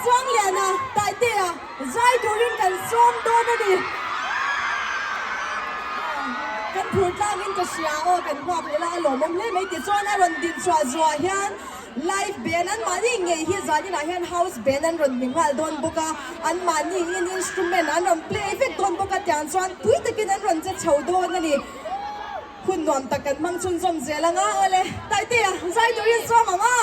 Chuangliana, Taitea zai turin kan sawm dawn a ni. Kan phur tlangin ka hria aw, kan nghak leh la a lawmawm hle mai tichuan a rawn din chhuah zuah hian live band an mahni ngei hi zaninah hian house band an rawn ni nghal dawn bawk a, an mahni in instrument an rawn play vek dawn bawk a tiang chuan pui takin an rawn che chho dawn a ni. Hun nuam tak kan hmang chhunzawm zel ang a, awle Taitea zai turin sawm ang a.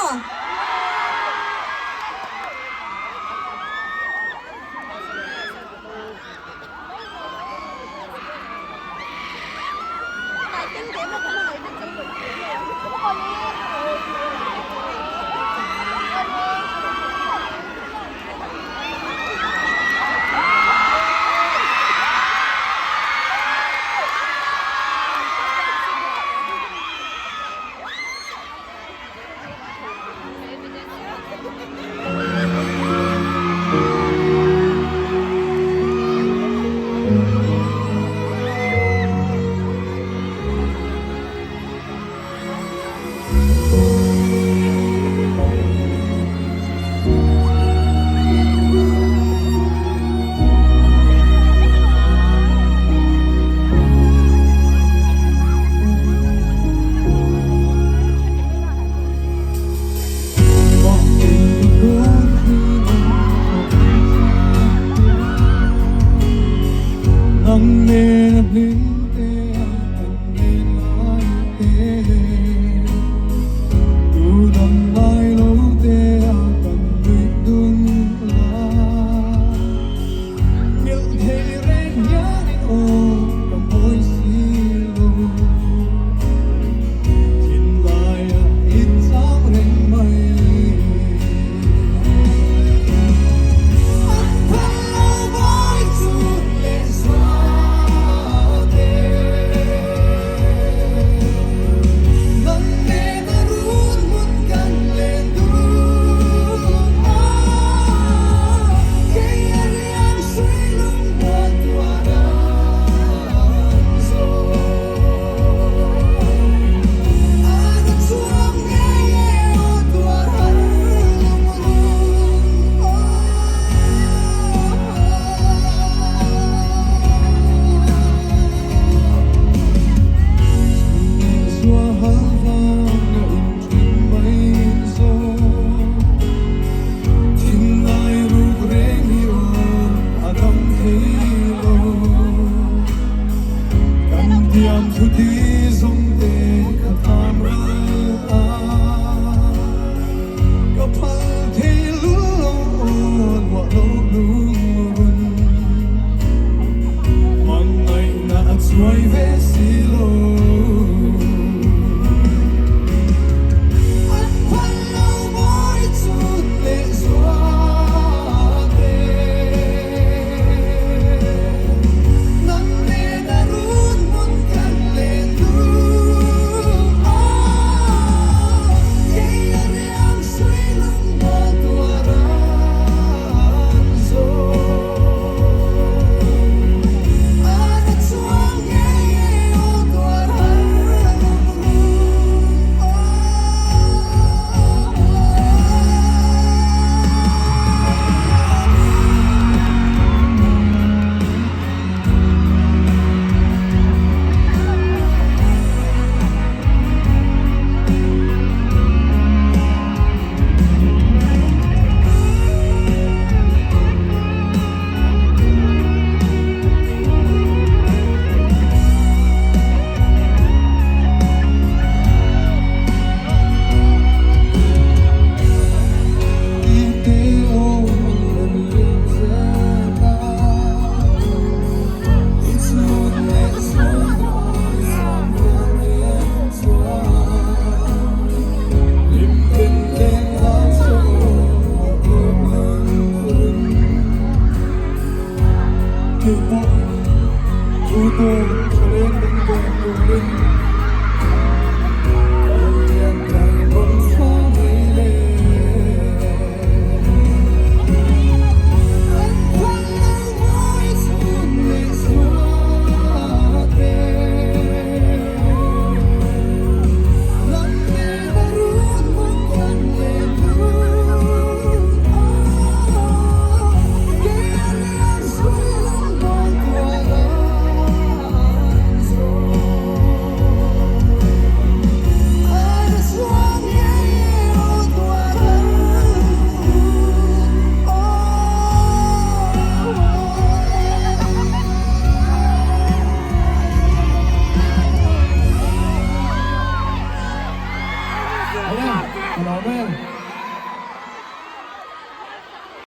Amen.